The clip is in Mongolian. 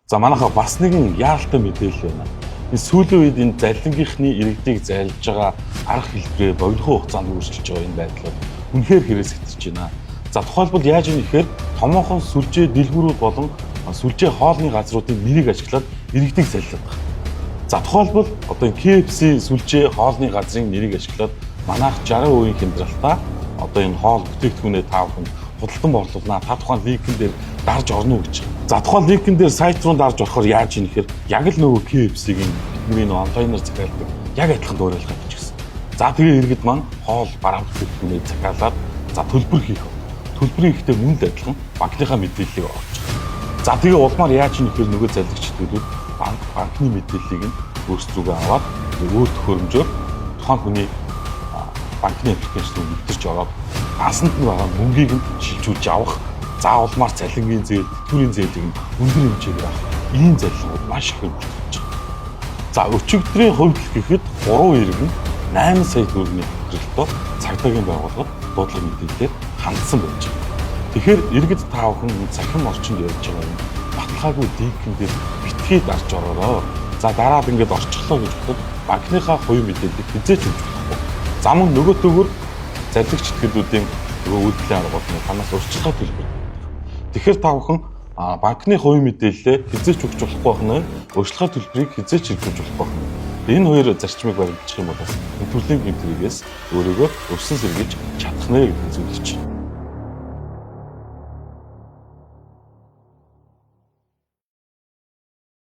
За, манайхаа бас нэгэн яаралтай мэдээлэл байна. Энэ сүүлийн үед энэ залилангийнхны иргэдийг зайлж байгаа арга хэлбэрээ богинохон хугацаанд өөрчилж байгаа энэ байдлаар үнэхээр хэрэгс хэтэрч байна. За, тухайлбал яаж юм гэхээр томоохон сүлжээ дэлгүүрүүд болон сүлжээ хоолны газруудын нэрийг ашиглаад иргэдийг залилаад байгаа. За, тухайлбал одоо энэ KFC сүлжээ хоолны газрын нэрийг ашиглаад манайх 60% хямдралтаа одоо энэ хоол бүтээгдэхүүнээ та бүхэнд худалдан борлуулнаа. Та тухайн линкэн дээр дарж орно уу гэж. За, тухайн линкэн дээр сайт руу дарж орохоор яаж юм гэхээр яг л нөгөө KFC-гийн бидний нөгөө онлайнаар захиалдаг яг адилхан дуурайлгаа бичсэн. За, тэгээ иргэд маань хоол бараа бүтээгдэхүүнээ захиалаад, за, төлбөр хийх. Төлбөрийн хийхдээ мөн л адилхан банкныхаа мэдээллийг оруулж байгаа. За, тэгээ улмаар яаж юм гэхээр нөгөө залгигч чиглэлүүд банкны мэдээллийг нь өөрсдөө аваад өөр төхөөрөмжөөр тухайн хүний банкны application руу нэвтэрч ороод дансанд нь байгаа мөнгийг нь шилжүүлж авах. За, улмаар цалингийн зээл, тэтгэврийн зээлийг нь өндөр хэмжээгээр авах. Ийм залилангууд маш их бүртгэж байгаа. За, өчигдрийн хувьд гэхэд 3 иргэн 8 сая төгрөгийн тохиролтоо цагдаагийн байгууллагад дуудлага мэдээлэлээр хандсан байж байгаа. Тэгэхээр иргэд та бүхэн цахим орчинд ярьж байгаа юм баталгаагүй линкэн дээр битгий дарж ороорой. За, дараад ингээд орчихлоо гэж бодоход банкныхаа хувийн мэдээллийг хэзээ ч өгч болохгүй. За, мөн нөгөөтэйгүр залгигч читгэлүүдийн нөгөө үйлдэлийн арга бол танаас урьдчилгаа төлбөр. Тэгэхээр та бүхэн банкны хувийн мэдээллээ хэзээ ч өгч болохгүй байх нь, урьдчилгаа төлбөрийг хэзээ ч хэрэгжүүлж болохгүй байх нь. Энэ хоёр зарчмыг баримтчих юм бол бас энэ төрлийн гэмт хэрэгээс өөрийгөө өвсөн сэргийлж чадах нэ гэдэг зөвлөж байна.